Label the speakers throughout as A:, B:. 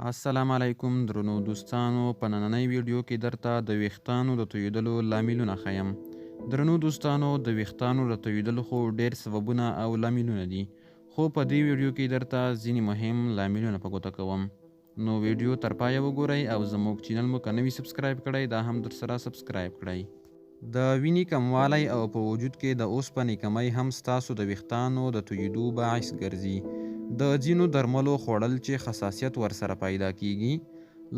A: السلام علیکم درنو دوستانو، په نننۍ ویډیو کې درته د ویښتانو د تویدلو لاملونه ښیم. درنو دوستانو، د ویښتانو د تویدلو خو ډیر سببونه او لاملونه دي، خو په دې ویډیو کې درته ځینې مهم لاملونه په ګوته کوم. نو ویډیو تر پایه وګورئ او زموږ چینل مو که نه وي subscribe کړی، دا هم درسره subscribe کړئ. د وینې کموالی او په وجود کې د اوسپنې کمی هم ستاسو د ویښتانو د تویدو باعث ګرځي. د ځینو درملو خوړل چې حساسیت ورسره پیدا کیږي،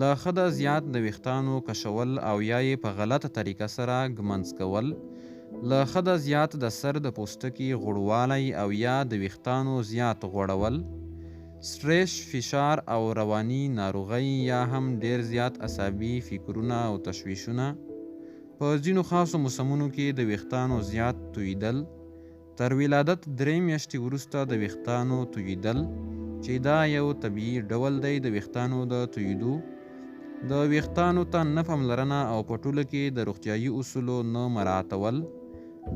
A: له حده زیات د ویښتانو کشول او یا یې په غلطه طریقه سره ږمنځ کول، له حده زیات د سر د پوستکي غوړوالی او یا د ویښتانو زیات غوړول، سټرس، فشار او رواني ناروغۍ یا هم ډیر زیات عصبي فکرونه او تشویشونه، په ځینو خاصو موسمونو کې د ویښتانو زیات تویدل، تر ولادت 3 میاشتې وروسته د ویښتانو تویدل چې دا یو طبیعي ډول دی د ویښتانو د تویدو، د ویښتانو ته نه پاملرنه او په ټوله کې د روغتیایي اصولو نه مراعتول،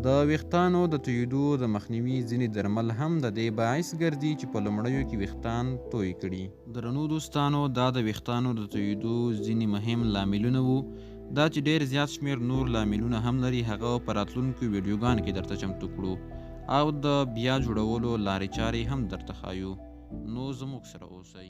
A: د ویښتانو د تویدو د مخنیوي ځینې درمل هم د دې باعث ګرځي چې په لومړیو کې ویښتان توی کړي. درنو دوستانو، دا د ویښتانو د تویدو ځینې مهم لاملونه وو. دا چې ډیر زیات شمېر نور لاملونه هم لري، هغه په راتلونکو ویډیوګانو کې درته چمتو کړو او د بیا جوړولو لارې چارې هم درته ښایو. نو زموږ سره اوسئ.